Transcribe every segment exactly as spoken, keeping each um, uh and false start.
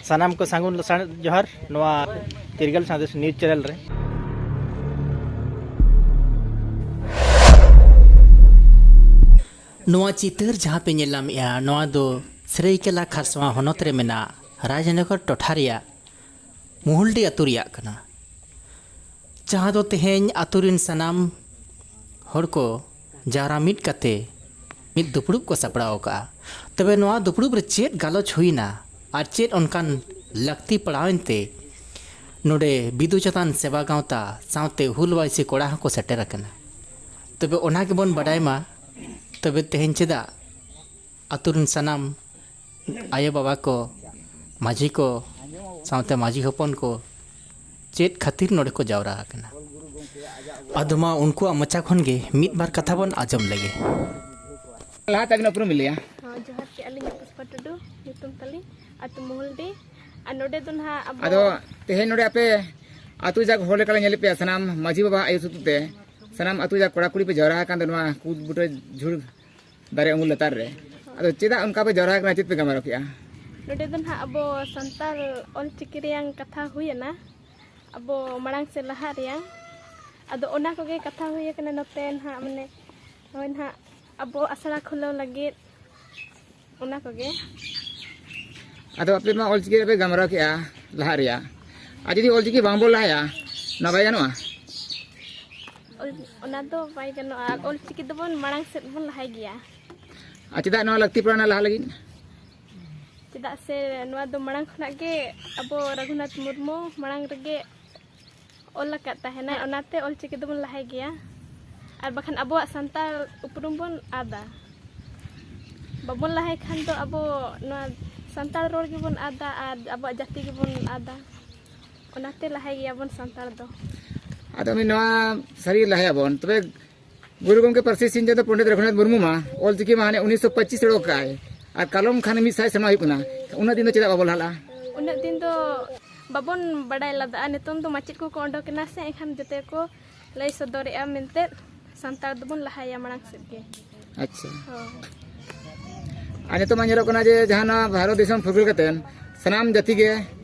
ᱥᱟᱱᱟᱢ ᱠᱚ ᱥᱟᱹᱜᱩᱱ ᱞᱟᱥᱟᱲᱦᱮᱫ ᱡᱚᱦᱟᱨ ᱱᱚᱣᱟ ᱛᱤᱨᱜᱟᱞ ᱥᱟᱸᱫᱮᱥ ᱱᱤᱭᱩᱡᱽ ᱪᱮᱱᱮᱞ ᱨᱮ᱾ ᱱᱚᱣᱟ ᱪᱤᱛᱟᱹᱨ ᱡᱟᱦᱟᱸ ᱯᱮ ᱧᱮᱞ ᱧᱟᱢᱮᱜᱼᱟ, ᱱᱚᱣᱟ ᱫᱚ ᱥᱟᱹᱨᱟᱹᱭᱠᱮᱞᱟ ᱠᱷᱟᱨᱥᱚᱣᱟ ᱦᱚᱱᱚᱛ ᱨᱮ ᱢᱮᱱᱟᱜ ᱨᱟᱡᱽᱱᱚᱜᱚᱨ ᱴᱚᱴᱷᱟ ᱨᱮᱭᱟᱜ ᱢᱩᱦᱩᱞᱰᱤ ᱟᱹᱛᱩ ᱨᱮᱭᱟᱜ ᱠᱟᱱᱟ, ᱡᱟᱦᱟᱸ ᱫᱚ ᱛᱮᱦᱮᱧ ᱟᱹᱛᱩ ᱨᱮᱱ ᱥᱟᱱᱟᱢ ᱦᱚᱲ ᱠᱚ ᱡᱟᱣᱨᱟ ᱢᱤᱫ ᱠᱟᱛᱮ ᱢᱤᱫ ᱫᱩᱯᱲᱩᱵ ᱠᱚ ᱥᱟᱯᱲᱟᱣ ᱟᱠᱟᱫᱼᱟ᱾ ᱛᱚᱵᱮ ᱱᱚᱣᱟ ᱫᱩᱯᱲᱩᱵ ᱨᱮ ᱪᱮᱫ ᱜᱟᱞᱚᱪ ᱦᱩᱭᱱᱟ ᱟᱨ ᱪᱮᱫ ᱚᱱᱠᱟᱱ ᱞᱟᱹᱠᱛᱤ ᱯᱟᱲᱟᱣᱮᱱ ᱛᱮ ᱱᱚᱰᱮ ᱵᱤᱫᱩ ᱪᱟᱸᱫᱟᱱ ᱥᱮᱵᱟ ᱜᱟᱶᱛᱟ ᱥᱟᱶᱛᱮ ᱦᱩᱞ ᱵᱟᱭᱥᱤ ᱠᱚᱲᱟ ᱦᱚᱸᱠᱚ ᱥᱮᱴᱮᱨ ᱟᱠᱟᱱᱟ᱾ ᱛᱚᱵᱮ ᱚᱱᱟ ᱜᱮᱵᱚᱱ ᱵᱟᱰᱟᱭ ᱢᱟ᱾ ᱛᱚᱵᱮ ᱛᱮᱦᱮᱧ ᱪᱮᱫᱟᱜ ᱟᱹᱛᱩ ᱨᱮᱱ ᱥᱟᱱᱟᱢ ᱟᱭᱳ ᱵᱟᱵᱟ ᱠᱚ, ᱢᱟᱹᱡᱷᱤ ᱠᱚ, ᱥᱟᱶᱛᱮ ᱢᱟᱹᱡᱷᱤ ᱦᱚᱯᱚᱱ ᱠᱚ ᱪᱮᱫ ᱠᱷᱟᱹᱛᱤᱨ ᱱᱚᱰᱮ ᱠᱚ ᱡᱟᱣᱨᱟ ᱟᱠᱟᱱᱟ? ᱟᱫᱚ ᱢᱟ ᱩᱱᱠᱩᱣᱟᱜ ᱢᱚᱪᱟ ᱠᱷᱚᱱ ᱜᱮ ᱢᱤᱫ ᱵᱟᱨ ᱠᱟᱛᱷᱟ ᱵᱚᱱ ᱟᱸᱡᱚᱢ ᱞᱮᱜᱮ᱾ ᱞᱟᱦᱟ ᱛᱟᱵᱤᱱ ᱩᱯᱨᱩᱢ ᱞᱟᱹᱭᱟ᱾ ᱦᱚᱸ, ᱡᱚᱦᱟᱨ ᱜᱮ, ᱟᱹᱞᱤᱧ ᱯᱩᱥᱯᱟ ᱴᱩᱰᱩ ᱧᱩᱛᱩᱢ ᱛᱟᱹᱞᱤᱧ, ᱟᱹᱛᱩ ᱢᱩᱦᱩᱞᱰᱤ᱾ ᱟᱨ ᱱᱚᱰᱮ ᱫᱚ ᱱᱟᱦᱟᱜ ᱟᱵᱚ ᱟᱫᱚ ᱛᱮᱦᱮᱧ ᱱᱚᱰᱮ ᱟᱯᱮ ᱟᱹᱛᱩ ᱡᱟᱠ ᱦᱚᱲ ᱞᱮᱠᱟ ᱞᱮ ᱧᱮᱞᱮᱫ ᱯᱮᱭᱟ, ᱥᱟᱱᱟᱢ ᱢᱟᱹᱡᱷᱤ ᱵᱟᱵᱟ ᱟᱭᱳ ᱥᱩᱛᱩᱜ ᱛᱮ ᱥᱟᱱᱟᱢ ᱟᱹᱛᱩ ᱡᱟᱠ ᱠᱚᱲᱟ ᱠᱩᱲᱤ ᱯᱮ ᱡᱟᱣᱨᱟ ᱟᱠᱟᱱ ᱫᱚ ᱱᱚᱣᱟ ᱠᱩᱫ ᱵᱩᱴᱟᱹ ᱡᱷᱩᱲ ᱫᱟᱨᱮ ᱩᱢᱩᱞ ᱞᱟᱛᱟᱨ ᱨᱮ᱾ ᱟᱫᱚ ᱪᱮᱫᱟᱜ ᱚᱱᱠᱟ ᱯᱮ ᱡᱟᱣᱨᱟ ᱟᱠᱟᱱᱟ, ᱪᱮᱫ ᱯᱮ ᱜᱟᱞᱢᱟᱨᱟᱣ ᱠᱮᱜᱼᱟ? ᱱᱚᱰᱮ ᱫᱚ ᱱᱟᱦᱟᱜ ᱟᱵᱚ ᱥᱟᱱᱛᱟᱲ ᱚᱞᱪᱤᱠᱤ ᱨᱮᱭᱟᱝ ᱠᱟᱛᱷᱟ ᱦᱩᱭᱮᱱᱟ, ᱟᱵᱚ ᱢᱟᱲᱟᱝ ᱥᱮᱫ ᱞᱟᱦᱟᱜ ᱨᱮᱭᱟᱝ᱾ ᱟᱫᱚ ᱚᱱᱟ ᱠᱚᱜᱮ ᱠᱟᱛᱷᱟ ᱦᱩᱭ ᱟᱠᱟᱱᱟ ᱱᱚᱛᱮ ᱱᱟᱦᱟᱜ, ᱢᱟᱱᱮ ᱱᱚᱜᱼᱚᱭ ᱱᱟᱦᱟᱜ ᱟᱵᱚ ᱟᱥᱲᱟ ᱠᱷᱩᱞᱟᱹᱣ ᱞᱟᱹᱜᱤᱫ, ᱚᱱᱟ ᱠᱚᱜᱮ᱾ ᱟᱫᱚ ᱟᱯᱮ ᱢᱟ ᱚᱞᱪᱤᱠᱤ ᱨᱮᱯᱮ ᱜᱟᱞᱢᱟᱨᱟᱣ ᱠᱮᱜᱼᱟ ᱞᱟᱦᱟ ᱨᱮᱭᱟᱜ, ᱟᱨ ᱡᱩᱫᱤ ᱚᱞᱪᱤᱠᱤ ᱵᱟᱝᱵᱚᱱ ᱞᱟᱦᱟᱭᱟ, ᱚᱱᱟ ᱵᱟᱭ ᱜᱟᱱᱚᱜᱼᱟ? ᱚᱞ-, ᱚᱱᱟ ᱫᱚ ᱵᱟᱭ ᱜᱟᱱᱚᱜᱼᱟ᱾ ᱚᱞᱪᱤᱠᱤ ᱫᱚᱵᱚᱱ ᱢᱟᱲᱟᱝ ᱥᱮᱫ ᱵᱚᱱ ᱞᱟᱦᱟᱭ ᱜᱮᱭᱟ᱾ ᱟᱨ ᱪᱮᱫᱟᱜ ᱱᱚᱣᱟ ᱞᱟᱹᱠᱛᱤ ᱯᱟᱲᱟᱣᱱᱟ ᱞᱟᱦᱟ ᱞᱟᱹᱜᱤᱫ? ᱪᱮᱫᱟᱜ ᱥᱮ ᱱᱚᱣᱟ ᱫᱚ ᱢᱟᱲᱟᱝ ᱠᱷᱚᱱᱟᱜ ᱜᱮ ᱟᱵᱚ ᱨᱟᱹᱜᱷᱩᱱᱟᱛᱷ ᱢᱩᱨᱢᱩ ᱢᱟᱲᱟᱝ ᱨᱮᱜᱮ ᱚᱞ ᱟᱠᱟᱫ ᱛᱟᱦᱮᱱᱟ, ᱚᱱᱟᱛᱮ ᱚᱞᱪᱤᱠᱤ ᱫᱚᱵᱚᱱ ᱞᱟᱦᱟᱭ ᱜᱮᱭᱟ᱾ ᱟᱨ ᱵᱟᱠᱷᱟᱱ ᱟᱵᱚᱣᱟᱜ ᱥᱟᱱᱛᱟᱲ ᱩᱯᱨᱩᱢ ᱵᱚᱱ ᱟᱫᱟ᱾ ᱵᱟᱵᱚᱱ ᱞᱟᱦᱟᱭ ᱠᱷᱟᱱ ᱫᱚ ᱟᱵᱚ ᱱᱚᱣᱟ ᱥᱟᱱᱛᱟᱲ ᱨᱚᱲ ᱜᱮᱵᱚᱱ ᱟᱫᱟ ᱟᱨ ᱟᱵᱚᱣᱟᱜ ᱡᱟᱹᱛᱤ ᱜᱮᱵᱚᱱ ᱟᱫᱟ᱾ ᱚᱱᱟᱛᱮ ᱞᱟᱦᱟᱭ ᱜᱮᱭᱟᱵᱚᱱ ᱥᱟᱱᱛᱟᱲ ᱫᱚ᱾ ᱟᱫᱚ ᱩᱱᱤ ᱱᱚᱣᱟ ᱥᱟᱹᱨᱤ ᱞᱟᱦᱟᱭᱟᱵᱚᱱ, ᱛᱚᱵᱮ ᱜᱩᱨᱩ ᱜᱚᱢᱠᱮ ᱯᱟᱹᱨᱥᱤ ᱥᱤᱧ ᱪᱟᱸᱫᱚ ᱯᱚᱱᱰᱤᱛ ᱨᱚᱜᱷᱩᱱᱟᱛᱷ ᱢᱩᱨᱢᱩ ᱢᱟ ᱚᱞᱪᱤᱠᱤ ᱢᱟ ᱦᱟᱱᱮ ᱩᱱᱤᱥᱥᱚ ᱯᱚᱸᱪᱤᱥ ᱨᱮ ᱚᱰᱚᱠ ᱠᱟᱜᱼᱟᱭ, ᱟᱨ ᱠᱟᱞᱚᱢ ᱠᱷᱟᱱ ᱢᱤᱫ ᱥᱟᱭ ᱥᱮᱨᱢᱟ ᱦᱩᱭᱩᱜ ᱠᱟᱱᱟ᱾ ᱩᱱᱟᱹᱜ ᱫᱤᱱ ᱫᱚ ᱪᱮᱫᱟᱜ ᱵᱟᱵᱚ ᱞᱟᱦᱟ ᱞᱮᱜᱼᱟ? ᱩᱱᱟᱹᱜ ᱫᱤᱱ ᱫᱚ ᱵᱟᱵᱚᱱ ᱵᱟᱰᱟᱭ ᱞᱮᱫᱟ᱾ ᱱᱤᱛᱚᱝ ᱫᱚ ᱢᱟᱪᱮᱫ ᱠᱚᱠᱚ ᱚᱰᱚᱠ ᱮᱱᱟ ᱥᱮ, ᱮᱱᱠᱷᱟᱱ ᱡᱚᱛᱚ ᱠᱚ ᱞᱟᱹᱭ ᱥᱚᱫᱚᱨᱮᱜᱼᱟ ᱢᱮᱱᱛᱮ ᱥᱟᱱᱛᱟᱲ ᱫᱚᱵᱚᱱ ᱞᱟᱦᱟᱭᱟ ᱢᱟᱲᱟᱝ ᱥᱮᱫ ᱜᱮ᱾ ᱟᱪᱪᱷᱟ᱾ ᱦᱳᱭ᱾ ᱟᱨ ᱱᱤᱛᱚᱜ ᱢᱟ ᱧᱮᱞᱚᱜ ᱠᱟᱱᱟ ᱡᱮ ᱡᱟᱦᱟᱸ ᱱᱚᱣᱟ ᱵᱷᱟᱨᱚᱛ ᱫᱤᱥᱚᱢ ᱯᱷᱩᱨᱜᱟᱹᱞ ᱠᱟᱛᱮᱱ ᱥᱟᱱᱟᱢ ᱡᱟᱹᱛᱤ ᱜᱮ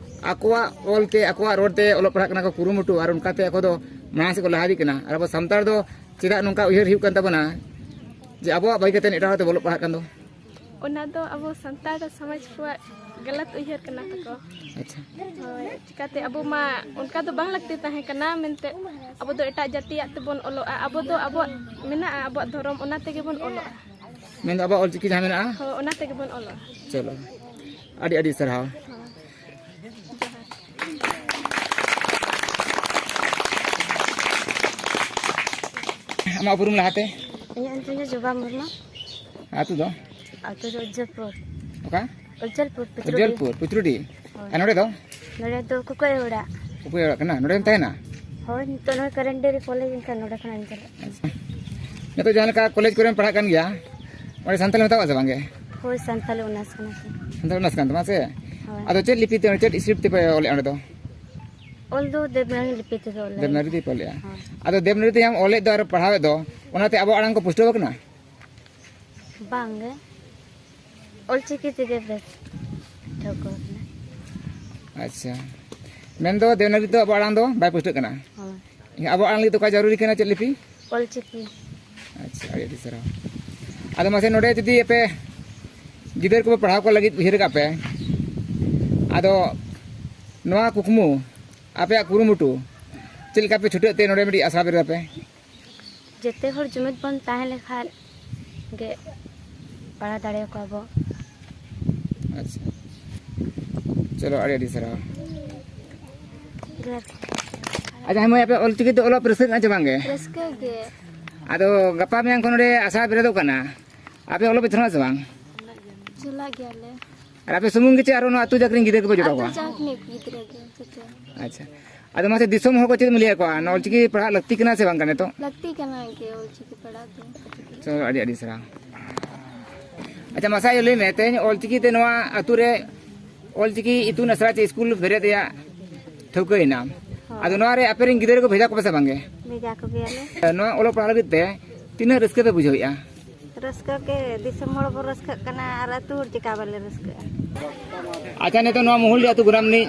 ᱟᱠᱚᱣᱟᱜ ᱚᱞ ᱛᱮ, ᱟᱠᱚᱣᱟᱜ ᱨᱚᱲ ᱛᱮ ᱚᱞᱚᱜ ᱯᱟᱲᱦᱟᱜ ᱠᱟᱱᱟ ᱠᱚ, ᱠᱩᱨᱩᱢᱩᱴᱩ, ᱟᱨ ᱚᱱᱠᱟᱛᱮ ᱟᱠᱚ ᱫᱚ ᱢᱟᱲᱟᱝ ᱥᱮᱫ ᱠᱚ ᱞᱟᱦᱟ ᱤᱫᱤᱜ ᱠᱟᱱᱟ᱾ ᱟᱨ ᱟᱵᱚ ᱥᱟᱱᱛᱟᱲ ᱫᱚ ᱪᱮᱫᱟᱜ ᱱᱚᱝᱠᱟ ᱩᱭᱦᱟᱹᱨ ᱦᱩᱭᱩᱜ ᱠᱟᱱ ᱛᱟᱵᱚᱱᱟ ᱡᱮ ᱟᱵᱚᱣᱟᱜ ᱵᱟᱹᱜᱤ ᱠᱟᱛᱮ ᱮᱴᱟᱜ ᱦᱚᱲ ᱛᱮ ᱚᱞᱚᱜ ᱯᱟᱲᱦᱟᱜ ᱠᱟᱱ ᱫᱚ? ᱚᱱᱟ ᱫᱚ ᱟᱵᱚ ᱥᱟᱱᱛᱟᱲ ᱥᱚᱢᱟᱡᱽ ᱠᱚᱣᱟᱜ ᱜᱟᱞᱟᱛ ᱩᱭᱦᱟᱹᱨ ᱠᱟᱱᱟ ᱛᱟᱠᱚ᱾ ᱟᱪᱪᱷᱟ᱾ ᱦᱳᱭ, ᱪᱤᱠᱟᱹᱛᱮ ᱟᱵᱚ ᱢᱟ ᱚᱱᱠᱟ ᱫᱚ ᱵᱟᱝ ᱞᱟᱹᱠᱛᱤ ᱛᱟᱦᱮᱸ ᱠᱟᱱᱟ ᱢᱮᱱᱛᱮ ᱟᱵᱚ ᱫᱚ ᱮᱴᱟᱜ ᱡᱟᱹᱛᱤᱭᱟᱜ ᱛᱮᱵᱚᱱ ᱚᱞᱚᱜᱼᱟ᱾ ᱟᱵᱚ ᱫᱚ ᱟᱵᱚᱣᱟᱜ ᱢᱮᱱᱟᱜᱼᱟ, ᱟᱵᱚᱣᱟᱜ ᱫᱷᱚᱨᱚᱢ, ᱚᱱᱟ ᱛᱮᱜᱮ ᱵᱚᱱ ᱚᱞᱚᱜᱼᱟ᱾ ᱢᱮᱱᱫᱚ ᱟᱵᱚᱣᱟᱜ ᱚᱞᱪᱤᱠᱤ ᱡᱟᱦᱟᱸ ᱢᱮᱱᱟᱜᱼᱟ? ᱦᱳᱭ, ᱚᱱᱟ ᱛᱮᱜᱮ ᱵᱚᱱ ᱚᱞᱚᱜᱼᱟ᱾ ᱪᱚᱞᱚ, ᱟᱹᱰᱤ ᱟᱹᱰᱤ ᱥᱟᱨᱦᱟᱣ᱾ ᱦᱳᱭ᱾ ᱟᱢᱟᱜ ᱩᱯᱨᱩᱢ ᱞᱟᱦᱟᱛᱮ? ᱤᱧᱟᱹᱜ ᱧᱩᱛᱩᱢ ᱫᱚ ᱡᱚᱵᱟ ᱢᱩᱨᱢᱩ᱾ ᱟᱹᱛᱩ ᱫᱚ? ᱟᱹᱛᱩ ᱫᱚ ᱩᱡᱡᱚᱞᱯᱩᱨ᱾ ᱚᱠᱟ? ᱩᱡᱡᱚᱞᱯᱩᱨ, ᱯᱤᱛᱨᱩᱰᱤ᱾ ᱩᱡᱡᱚᱞᱯᱩᱨ, ᱯᱤᱛᱨᱩᱰᱤ᱾ ᱦᱳᱭ᱾ ᱟᱨ ᱱᱚᱰᱮ ᱫᱚ? ᱱᱚᱰᱮ ᱫᱚ ᱠᱩᱠᱟᱹᱭ ᱚᱲᱟᱜ᱾ ᱠᱩᱠᱟᱹᱭ ᱚᱲᱟᱜ ᱠᱟᱱᱟ? ᱱᱚᱰᱮᱢ ᱛᱟᱦᱮᱱᱟ? ᱦᱳᱭ, ᱱᱤᱛᱚᱜ ᱱᱚᱰᱮ ᱠᱟᱨᱮᱱᱴ ᱰᱮ ᱨᱮ ᱠᱚᱞᱮᱡᱽ, ᱮᱱᱠᱷᱟᱱ ᱱᱚᱰᱮ ᱠᱷᱚᱱᱟᱜ ᱤᱧ ᱪᱟᱞᱟᱜ ᱠᱟᱱᱟ᱾ ᱟᱪᱪᱷᱟ᱾ ᱱᱤᱛᱚᱜ ᱡᱟᱦᱟᱸ ᱞᱮᱠᱟ ᱠᱚᱞᱮᱡᱽ ᱠᱚᱨᱮᱢ ᱯᱟᱲᱦᱟᱜ ᱠᱟᱱ ᱜᱮᱭᱟ, ᱚᱸᱰᱮ ᱥᱟᱱᱛᱟᱲᱤ ᱢᱮᱛᱟᱣᱟᱜ ᱥᱮ ᱵᱟᱝᱜᱮ? ᱦᱳᱭ, ᱥᱟᱱᱛᱟᱲᱤ ᱚᱱᱟᱨᱥ ᱠᱟᱱᱟ ᱛᱤᱧ᱾ ᱥᱟᱱᱛᱟᱲᱤ ᱚᱱᱟᱨᱥ ᱠᱟᱱ ᱛᱟᱢᱟ ᱥᱮ? ᱦᱳᱭ᱾ ᱟᱫᱚ ᱪᱮᱫ ᱞᱤᱯᱤ ᱛᱮ, ᱪᱮᱫ script ᱛᱮᱯᱮ ᱚᱞᱮᱫᱼᱟ ᱚᱸᱰᱮ ᱫᱚ? ᱚᱞ ᱫᱚ ᱫᱮᱵᱽᱱᱟᱜᱚᱨᱤ ᱞᱤᱯᱤ ᱛᱮᱜᱮ ᱚᱞ ᱞᱮᱫᱟ᱾ ᱫᱮᱵᱽᱱᱟᱜᱚᱨᱤ ᱛᱮᱯᱮ ᱚᱞᱮᱫᱼᱟ? ᱦᱳᱭ᱾ ᱟᱫᱚ ᱫᱮᱵᱽᱱᱟᱜᱚᱨᱤ ᱛᱮ ᱟᱢ ᱚᱞᱮᱫ ᱫᱚ ᱟᱨ ᱯᱟᱲᱦᱟᱣᱮᱫ ᱫᱚ, ᱚᱱᱟᱛᱮ ᱟᱵᱚᱣᱟᱜ ᱟᱲᱟᱝ ᱠᱚ ᱯᱩᱥᱴᱟᱹᱣ ᱟᱠᱟᱱᱟ? ᱵᱟᱝᱜᱮ, ᱚᱞᱪᱤᱠᱤ ᱛᱮᱜᱮ ᱵᱮᱥ ᱴᱷᱟᱹᱣᱠᱟᱹ ᱟᱠᱟᱱᱟ᱾ ᱟᱪᱪᱷᱟ, ᱢᱮᱱᱫᱚ ᱫᱮᱵᱽᱱᱟᱜᱚᱨᱤ ᱫᱚ ᱟᱵᱚ ᱟᱲᱟᱝ ᱫᱚ ᱵᱟᱭ ᱯᱩᱥᱴᱟᱹᱜ ᱠᱟᱱᱟ? ᱦᱳᱭ᱾ ᱟᱵᱚ ᱟᱲᱟᱝ ᱞᱟᱹᱜᱤᱫ ᱫᱚ ᱚᱠᱟ ᱡᱟᱹᱨᱩᱨᱤ ᱠᱟᱱᱟ, ᱪᱮᱫ ᱞᱤᱯᱤ? ᱚᱞᱪᱤᱠᱤ᱾ ᱟᱪᱪᱷᱟ, ᱟᱹᱰᱤ ᱟᱹᱰᱤ ᱥᱟᱨᱦᱟᱣ᱾ ᱟᱫᱚ ᱢᱟᱥᱮ, ᱱᱚᱰᱮ ᱡᱩᱫᱤ ᱟᱯᱮ ᱜᱤᱫᱟᱹᱨ ᱠᱚᱯᱮ ᱯᱟᱲᱦᱟᱣ ᱠᱚ ᱞᱟᱹᱜᱤᱫ ᱩᱭᱦᱟᱹᱨ ᱠᱟᱜ ᱯᱮ, ᱟᱫᱚ ᱱᱚᱣᱟ ᱠᱩᱠᱢᱩ, ᱟᱯᱮᱭᱟᱜ ᱠᱩᱨᱩᱢᱩᱴᱩ ᱪᱮᱫ ᱞᱮᱠᱟ ᱯᱮ ᱪᱷᱩᱴᱟᱹᱜ ᱛᱮ ᱱᱚᱰᱮ ᱢᱤᱫᱴᱤᱡ ᱟᱥᱲᱟ ᱵᱮᱨᱮᱫ ᱟᱯᱮ? ᱡᱮᱛᱮ ᱦᱚᱲ ᱡᱩᱢᱤᱫ ᱵᱚᱱ ᱛᱟᱦᱮᱸ ᱞᱮᱠᱷᱟᱱ ᱜᱮ ᱯᱟᱲᱦᱟᱣ ᱫᱟᱲᱮᱭᱟᱠᱚᱣᱟ ᱵᱚ᱾ ᱟᱪᱪᱷᱟ, ᱪᱚᱞᱚ, ᱟᱹᱰᱤ ᱟᱹᱰᱤ ᱥᱟᱨᱦᱟᱣ᱾ ᱡᱚᱦᱟᱨ᱾ ᱟᱪᱪᱷᱟ, ᱦᱮᱸ ᱢᱟᱹᱭ, ᱟᱯᱮ ᱚᱞᱪᱤᱠᱤ ᱛᱮ ᱚᱞᱚᱜ ᱯᱮ ᱨᱟᱹᱥᱠᱟᱹᱜ ᱠᱟᱱᱟ ᱪᱮ ᱵᱟᱝ ᱜᱮ? ᱨᱟᱹᱥᱠᱟᱹ ᱜᱮ᱾ ᱟᱫᱚ ᱜᱟᱯᱟ ᱢᱮᱭᱟᱝ ᱠᱷᱚᱱ ᱱᱚᱰᱮ ᱟᱥᱲᱟ ᱵᱮᱨᱮᱫᱚᱜ ᱠᱟᱱᱟ, ᱟᱯᱮ ᱚᱞᱚᱜ ᱯᱮ ᱪᱟᱞᱟᱜᱼᱟ ᱥᱮ ᱵᱟᱝ? ᱪᱟᱞᱟᱜ ᱜᱮᱭᱟᱞᱮ᱾ ᱟᱨ ᱟᱯᱮ ᱥᱩᱢᱩᱝ ᱜᱮ ᱪᱮ ᱟᱨᱚ ᱱᱚᱣᱟ ᱟᱹᱛᱩ ᱡᱟᱠ ᱨᱮᱱ ᱜᱤᱫᱽᱨᱟᱹ ᱠᱚᱯᱮ ᱡᱚᱴᱟᱣ ᱟᱹᱛᱩ ᱠᱚᱣᱟ? ᱡᱟᱠ ᱨᱤᱱᱤᱡ ᱜᱤᱫᱽᱨᱟᱹ ᱜᱮ ᱡᱚᱛᱚ᱾ ᱟᱪᱪᱷᱟ, ᱟᱫᱚ ᱢᱟᱥᱮ, ᱫᱤᱥᱚᱢ ᱦᱚᱲ ᱠᱚ ᱪᱮᱫ ᱮᱢ ᱞᱟᱹᱭ ᱟᱠᱚᱣᱟ, ᱱᱚᱣᱟ ᱚᱞᱪᱤᱠᱤ ᱯᱟᱲᱦᱟᱜ ᱞᱟᱹᱠᱛᱤ ᱠᱟᱱᱟ ᱥᱮ ᱵᱟᱝ ᱠᱟᱱᱟ ᱱᱤᱛᱚᱜ? ᱞᱟᱹᱠᱛᱤ ᱠᱟᱱᱟ ᱜᱮ ᱚᱞᱪᱤᱠᱤ ᱯᱟᱲᱦᱟᱜ ᱫᱚ᱾ ᱪᱚ, ᱟᱹᱰᱤ ᱟᱹᱰᱤ ᱥᱟᱨᱦᱟᱣ᱾ ᱟᱪᱪᱷᱟ ᱢᱟᱥᱮ, ᱟᱭᱳ, ᱞᱟᱹᱭ ᱢᱮ, ᱛᱮᱦᱮᱧ ᱚᱞᱪᱤᱠᱤ ᱛᱮ ᱱᱚᱣᱟ ᱟᱹᱛᱩ ᱨᱮ ᱚᱞᱪᱤᱠᱤ ᱤᱛᱩᱱ ᱟᱥᱲᱟ ᱪᱮ ᱥᱠᱩᱞ ᱵᱮᱨᱮᱫ ᱨᱮᱭᱟᱜ ᱴᱷᱟᱹᱣᱠᱟᱹᱭᱮᱱᱟ᱾ ᱦᱳᱭ᱾ ᱟᱫᱚ ᱱᱚᱣᱟ ᱨᱮ ᱟᱯᱮ ᱨᱮᱱ ᱜᱤᱫᱽᱨᱟᱹ ᱠᱚ ᱵᱷᱮᱡᱟ ᱠᱚᱯᱮ ᱥᱮ ᱵᱟᱝ ᱜᱮ? ᱵᱷᱮᱡᱟ ᱠᱚᱜᱮᱭᱟᱞᱮ᱾ ᱱᱚᱣᱟ ᱚᱞᱚᱜ ᱯᱟᱲᱦᱟᱜ ᱞᱟᱹᱜᱤᱫ ᱛᱮ ᱛᱤᱱᱟᱹᱜ ᱨᱟᱹᱥᱠᱟᱹ ᱯᱮ ᱵᱩᱡᱷᱟᱹᱣᱮᱫᱼᱟ? ᱨᱟᱹᱥᱠᱟᱹ ᱜᱮ, ᱫᱤᱥᱚᱢ ᱦᱚᱲ ᱵᱚ ᱨᱟᱹᱥᱠᱟᱹᱜ ᱠᱟᱱᱟ ᱟᱨ ᱟᱹᱛᱩ ᱦᱚᱲ ᱪᱮᱠᱟ ᱵᱟᱞᱮ ᱨᱟᱹᱥᱠᱟᱹᱜᱼᱟ? ᱟᱪᱪᱷᱟ, ᱱᱤᱛᱚᱜ ᱱᱚᱣᱟ ᱢᱩᱦᱩᱞᱰᱤ ᱟᱹᱛᱩ ᱜᱨᱟᱢ ᱨᱤᱱᱤᱡ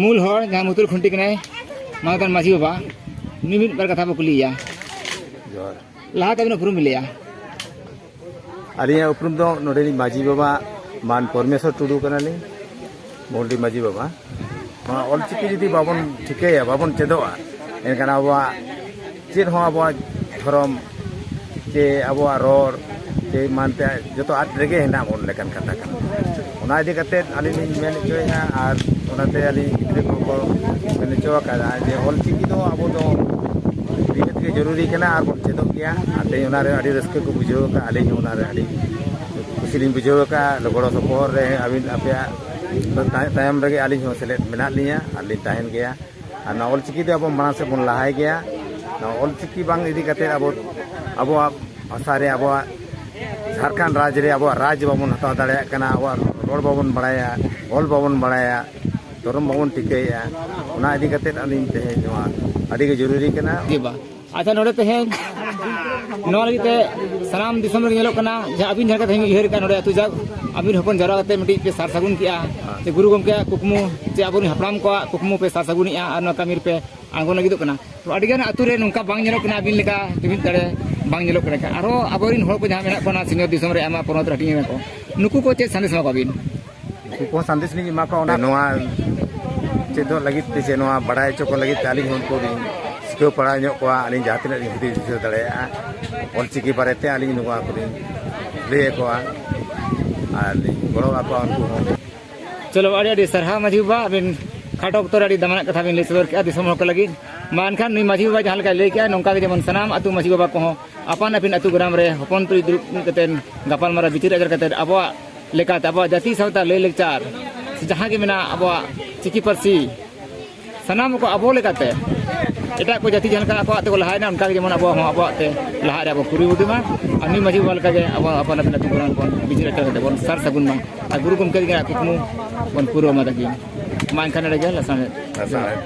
ᱢᱩᱞ ᱦᱚᱲ, ᱡᱟᱦᱟᱸ ᱢᱩᱛᱩᱞ ᱠᱷᱩᱱᱴᱤ ᱠᱟᱱᱟᱭ, ᱢᱟᱱᱚᱛᱟᱱ ᱢᱟᱹᱡᱷᱤ ᱵᱟᱵᱟ, ᱱᱩᱭ ᱢᱤᱫ ᱵᱟᱨ ᱠᱟᱛᱷᱟ ᱵᱚ ᱠᱩᱞᱤᱭᱮᱭᱟ᱾ ᱡᱚᱦᱟᱨ᱾ ᱞᱟᱦᱟ ᱛᱮᱵᱤᱱ ᱩᱯᱨᱩᱢ ᱵᱤᱱ ᱞᱟᱹᱭᱟ᱾ ᱟᱹᱞᱤᱧᱟᱜ ᱩᱯᱨᱩᱢ ᱫᱚ ᱱᱚᱰᱮᱱᱤᱡ ᱢᱟᱹᱡᱷᱤ ᱵᱟᱵᱟ ᱢᱟᱱ ᱯᱚᱨᱢᱮᱥᱣᱚᱨ ᱴᱩᱰᱩ ᱠᱟᱱᱟᱞᱤᱧ, ᱢᱩᱦᱩᱞᱰᱤ ᱢᱟᱹᱡᱷᱤ ᱵᱟᱵᱟ᱾ ᱱᱚᱣᱟ ᱚᱞᱪᱤᱠᱤ ᱡᱩᱫᱤ ᱵᱟᱵᱚᱱ ᱴᱷᱤᱠᱟᱹᱭᱟ, ᱵᱟᱵᱚᱱ ᱪᱮᱫᱚᱜᱼᱟ, ᱮᱱᱠᱷᱟᱱ ᱟᱵᱚᱣᱟᱜ ᱪᱮᱫ ᱦᱚᱸ, ᱟᱵᱚᱣᱟᱜ ᱫᱷᱚᱨᱚᱢ ᱪᱮ ᱟᱵᱚᱣᱟᱜ ᱨᱚᱲ ᱪᱮ ᱮᱢᱟᱱ ᱛᱮ ᱡᱚᱛᱚ ᱟᱫ ᱨᱮᱜᱮ ᱦᱮᱱᱟᱜ ᱵᱚᱱ ᱞᱮᱠᱟᱱ ᱠᱟᱛᱷᱟ ᱠᱟᱱᱟ᱾ ᱚᱱᱟ ᱤᱫᱤ ᱠᱟᱛᱮᱫ ᱟᱹᱞᱤᱧ ᱞᱤᱧ ᱢᱮᱱ ᱦᱚᱪᱚᱭᱮᱫᱼᱟ, ᱟᱨ ᱚᱱᱟᱛᱮ ᱟᱹᱞᱤᱧ ᱜᱤᱫᱽᱨᱟᱹ ᱠᱚᱦᱚᱸ ᱠᱚ ᱢᱮᱱ ᱦᱚᱪᱚ ᱟᱠᱟᱫᱟ ᱡᱮ ᱚᱞᱪᱤᱠᱤ ᱫᱚ ᱟᱵᱚ ᱫᱚ ᱱᱤᱦᱟᱹᱛ ᱜᱮ ᱡᱚᱨᱩᱨᱤ ᱠᱟᱱᱟ ᱟᱨ ᱵᱚᱱ ᱪᱮᱫᱚᱜ ᱜᱮᱭᱟ᱾ ᱟᱨ ᱛᱮᱦᱮᱧ ᱚᱱᱟᱨᱮ ᱟᱹᱰᱤ ᱨᱟᱹᱥᱠᱟᱹ ᱠᱚ ᱵᱩᱡᱷᱟᱹᱣ ᱟᱠᱟᱫᱼᱟ, ᱟᱹᱞᱤᱧ ᱦᱚᱸ ᱚᱱᱟᱨᱮ ᱟᱹᱰᱤ ᱠᱩᱥᱤ ᱞᱤᱧ ᱵᱩᱡᱷᱟᱹᱣ ᱟᱠᱟᱫᱼᱟ᱾ ᱜᱚᱲᱚ ᱥᱚᱯᱚᱦᱚᱫ ᱨᱮ ᱟᱹᱵᱤᱱ, ᱟᱯᱮᱭᱟᱜ ᱛᱟᱭ-, ᱛᱟᱭᱚᱢ ᱨᱮᱜᱮ ᱟᱹᱞᱤᱧ ᱦᱚᱸ ᱥᱮᱞᱮᱫ ᱢᱮᱱᱟᱜ ᱞᱤᱧᱟ ᱟᱨ ᱞᱤᱧ ᱛᱟᱦᱮᱱ ᱜᱮᱭᱟ᱾ ᱟᱨ ᱱᱚᱣᱟ ᱚᱞᱪᱤᱠᱤ ᱫᱚ ᱟᱵᱚ ᱢᱟᱲᱟᱝ ᱥᱮᱫ ᱵᱚᱱ ᱞᱟᱦᱟᱭ ᱜᱮᱭᱟ᱾ ᱱᱚᱣᱟ ᱚᱞᱪᱤᱠᱤ ᱵᱟᱝ ᱤᱫᱤ ᱠᱟᱛᱮᱫ ᱟᱵᱚ, ᱟᱵᱚᱣᱟᱜ ᱵᱷᱟᱥᱟ ᱨᱮ, ᱟᱵᱚᱣᱟᱜ ᱡᱷᱟᱲᱠᱷᱚᱸᱰ ᱨᱟᱡᱽ ᱨᱮ ᱟᱵᱚᱣᱟᱜ ᱨᱟᱡᱽ ᱵᱟᱵᱚᱱ ᱦᱟᱛᱟᱣ ᱫᱟᱲᱮᱭᱟᱜ ᱠᱟᱱᱟ, ᱟᱵᱚᱣᱟᱜ ᱨᱚᱲ ᱵᱟᱵᱚᱱ ᱵᱟᱲᱟᱭᱟ, ᱚᱞ ᱵᱟᱵᱚᱱ ᱵᱟᱲᱟᱭᱟ, ᱫᱷᱚᱨᱚᱢ ᱵᱟᱵᱚᱱ ᱴᱷᱤᱠᱟᱹᱭᱮᱫᱼᱟ᱾ ᱚᱱᱟ ᱤᱫᱤ ᱠᱟᱛᱮᱫ ᱟᱹᱞᱤᱧ ᱛᱮᱦᱮᱧ ᱱᱚᱣᱟ ᱟᱹᱰᱤ ᱜᱮ ᱡᱚᱨᱩᱨᱤ ᱠᱟᱱᱟ᱾ ᱜᱮ ᱵᱟ᱾ ᱟᱪᱪᱷᱟ, ᱱᱚᱰᱮ ᱛᱮᱦᱮᱧ ᱱᱚᱣᱟ ᱞᱟᱹᱜᱤᱫ ᱛᱮ ᱥᱟᱱᱟᱢ ᱫᱤᱥᱚᱢ ᱨᱮ ᱧᱮᱞᱚᱜ ᱠᱟᱱᱟ ᱡᱮ ᱟᱹᱵᱤᱱ ᱡᱟᱦᱟᱸ ᱞᱮᱠᱟ ᱛᱮᱦᱮᱧ ᱩᱭᱦᱟᱹᱨ ᱠᱟᱜᱼᱟ, ᱱᱚᱰᱮ ᱟᱹᱛᱩ ᱡᱟᱠ ᱟᱹᱵᱤᱱ ᱦᱚᱯᱚᱱ ᱡᱟᱣᱨᱟ ᱠᱟᱛᱮ ᱢᱤᱫᱴᱤᱡ ᱯᱮ ᱥᱟᱨ ᱥᱟᱹᱜᱩᱱ ᱠᱮᱜᱼᱟ, ᱡᱮ ᱜᱩᱨᱩ ᱜᱚᱢᱠᱮᱭᱟᱜ ᱠᱩᱠᱢᱩ ᱪᱮ ᱟᱵᱚᱨᱮᱱ ᱦᱟᱯᱲᱟᱢ ᱠᱚᱣᱟᱜ ᱠᱩᱠᱢᱩ ᱯᱮ ᱥᱟᱨ ᱥᱟᱹᱜᱩᱱᱮᱜᱼᱟ ᱟᱨ ᱱᱚᱣᱟ ᱠᱟᱹᱢᱤ ᱨᱮᱯᱮ ᱟᱬᱜᱚᱱ ᱞᱟᱹᱜᱤᱫᱚᱜ ᱠᱟᱱᱟ᱾ ᱛᱚ, ᱟᱹᱰᱤᱜᱟᱱ ᱟᱹᱛᱩ ᱨᱮ ᱱᱚᱝᱠᱟ ᱵᱟᱝ ᱧᱮᱞᱚᱜ ᱠᱟᱱᱟ, ᱟᱹᱵᱤᱱ ᱞᱮᱠᱟ ᱡᱩᱢᱤᱫ ᱫᱟᱲᱮ ᱵᱟᱝ ᱧᱮᱞᱚᱜ ᱠᱟᱱᱟ᱾ ᱟᱨᱦᱚᱸ ᱟᱵᱚᱨᱮᱱ ᱦᱚᱲ ᱠᱚ ᱡᱟᱦᱟᱸ ᱢᱮᱱᱟᱜ ᱠᱚᱣᱟ ᱚᱱᱟ ᱥᱤᱧᱚᱛ ᱫᱤᱥᱚᱢ ᱨᱮ, ᱟᱭᱢᱟ ᱯᱚᱱᱚᱛ ᱨᱮ ᱦᱟᱹᱴᱤᱧ ᱢᱮᱱᱟᱜ ᱠᱚ, ᱱᱩᱠᱩ ᱠᱚ ᱪᱮᱫ ᱥᱟᱸᱫᱮᱥ ᱮᱢᱟ ᱠᱚᱣᱟ ᱵᱤᱱ? ᱩᱱᱠᱩ ᱠᱚᱦᱚᱸ ᱥᱟᱸᱫᱮᱥ ᱞᱤᱧ ᱮᱢᱟ ᱠᱚᱣᱟ, ᱚᱱᱟ ᱱᱚᱣᱟ ᱪᱮᱫᱚᱜ ᱞᱟᱹᱜᱤᱫ ᱛᱮ ᱥᱮ ᱱᱚᱣᱟ ᱵᱟᱲᱟᱭ ᱦᱚᱪᱚ ᱠᱚ ᱞᱟᱹᱜᱤᱫ ᱛᱮ ᱟᱹᱞᱤᱧ ᱦᱚᱸ ᱩᱱᱠᱩ ᱞᱤᱧ ᱥᱤᱠᱷᱟᱹᱣ ᱯᱟᱲᱦᱟᱣ ᱧᱚᱜ ᱠᱚᱣᱟ᱾ ᱟᱹᱞᱤᱧ ᱡᱟᱦᱟᱸ ᱛᱤᱱᱟᱹᱜ ᱞᱤᱧ ᱦᱩᱫᱤᱥ ᱫᱤᱥᱟᱹ ᱫᱟᱲᱮᱭᱟᱜᱼᱟ, ᱚᱞᱪᱤᱠᱤ ᱵᱟᱨᱮᱛᱮ ᱟᱹᱞᱤᱧ ᱱᱚᱣᱟ ᱠᱚᱞᱤᱧ ᱞᱟᱹᱭ ᱟᱠᱚᱣᱟ ᱟᱨ ᱞᱤᱧ ᱜᱚᱲᱚ ᱟᱠᱚᱣᱟ ᱩᱱᱠᱩ ᱦᱚᱸ᱾ ᱪᱚᱞᱚ, ᱟᱹᱰᱤ ᱟᱹᱰᱤ ᱥᱟᱨᱦᱟᱣ ᱢᱟᱹᱡᱷᱤ ᱵᱟᱵᱟ, ᱟᱹᱵᱤᱱ ᱠᱷᱟᱴᱚ ᱚᱠᱛᱚ ᱨᱮ ᱟᱹᱰᱤ ᱫᱟᱢᱟᱱᱟᱜ ᱠᱟᱛᱷᱟ ᱵᱤᱱ ᱞᱟᱹᱭ ᱥᱚᱫᱚᱨ ᱠᱮᱜᱼᱟ ᱫᱤᱥᱚᱢ ᱦᱚᱲ ᱠᱚ ᱞᱟᱹᱜᱤᱫ᱾ ᱢᱟ ᱮᱱᱠᱷᱟᱱ ᱱᱩᱭ ᱢᱟᱹᱡᱷᱤ ᱵᱟᱵᱟ ᱡᱟᱦᱟᱸ ᱞᱮᱠᱟᱭ ᱞᱟᱹᱭ ᱠᱮᱜᱼᱟ, ᱱᱚᱝᱠᱟ ᱜᱮ ᱡᱮᱢᱚᱱ ᱥᱟᱱᱟᱢ ᱟᱹᱛᱩ ᱢᱟᱹᱡᱷᱤ ᱵᱟᱵᱟ ᱠᱚᱦᱚᱸ ᱟᱯᱟᱱ ᱟᱹᱯᱤᱱ ᱟᱹᱛᱩ ᱜᱨᱟᱢ ᱨᱮ ᱦᱚᱯᱚᱱ ᱛᱩᱞᱩᱡ ᱫᱩᱲᱩᱵ ᱢᱤᱫ ᱠᱟᱛᱮᱫ ᱜᱟᱯᱟᱞᱢᱟᱨᱟᱣ ᱵᱤᱪᱟᱹᱨ ᱟᱪᱟᱨ ᱠᱟᱛᱮᱫ ᱟᱵᱚᱣᱟᱜ ᱞᱮᱠᱟᱛᱮ ᱟᱵᱚᱣᱟᱜ ᱡᱟᱹᱛᱤ ᱥᱟᱶᱛᱟ ᱞᱟᱹᱭ ᱞᱟᱠᱪᱟᱨ ᱥᱮ ᱡᱟᱦᱟᱸ ᱜᱮ ᱢᱮᱱᱟᱜᱼᱟ ᱟᱵᱚᱣᱟᱜ ᱪᱤᱠᱤ ᱯᱟᱹᱨᱥᱤ ᱥᱟᱱᱟᱢ ᱠᱚ ᱟᱵᱚ ᱞᱮᱠᱟᱛᱮ ᱮᱴᱟᱜ ᱠᱚ ᱡᱟᱹᱛᱤ ᱡᱟᱦᱟᱸ ᱞᱮᱠᱟ ᱟᱠᱚᱣᱟᱜ ᱛᱮᱠᱚ ᱞᱟᱦᱟᱭᱮᱱᱟ, ᱚᱱᱠᱟ ᱜᱮ ᱡᱮᱢᱚᱱ ᱟᱵᱚ ᱦᱚᱸ ᱟᱵᱚᱣᱟᱜ ᱛᱮ ᱞᱟᱦᱟᱜ ᱨᱮ ᱟᱵᱚ ᱠᱩᱨᱩᱢᱩᱴᱩ ᱢᱟ᱾ ᱟᱨ ᱱᱩᱭ ᱢᱟᱹᱡᱷᱤ ᱵᱟᱵᱟ ᱞᱮᱠᱟ ᱜᱮ ᱟᱵᱚ ᱟᱯᱟᱱ ᱟᱹᱯᱤᱱ ᱟᱹᱛᱩ ᱠᱚᱨᱮᱱ ᱵᱚᱱ ᱵᱤᱪᱟᱹᱨ ᱟᱪᱟᱨ ᱠᱟᱛᱮ ᱵᱚᱱ ᱥᱟᱨ ᱥᱟᱹᱜᱩᱱ ᱢᱟ᱾ ᱟᱨ ᱜᱩᱨᱩ ᱜᱚᱢᱠᱮ ᱛᱟᱹᱠᱤᱱᱟᱜ ᱠᱩᱠᱢᱩ ᱵᱚᱱ ᱯᱩᱨᱟᱹᱣ ᱢᱟ ᱛᱟᱹᱠᱤᱱ᱾ ᱢᱟ ᱮᱱᱠᱷᱟᱱ ᱱᱚᱰᱮ ᱜᱮ ᱞᱟᱥᱟᱲᱦᱮᱫ᱾ ᱞᱟᱥᱟᱲᱦᱮᱫ᱾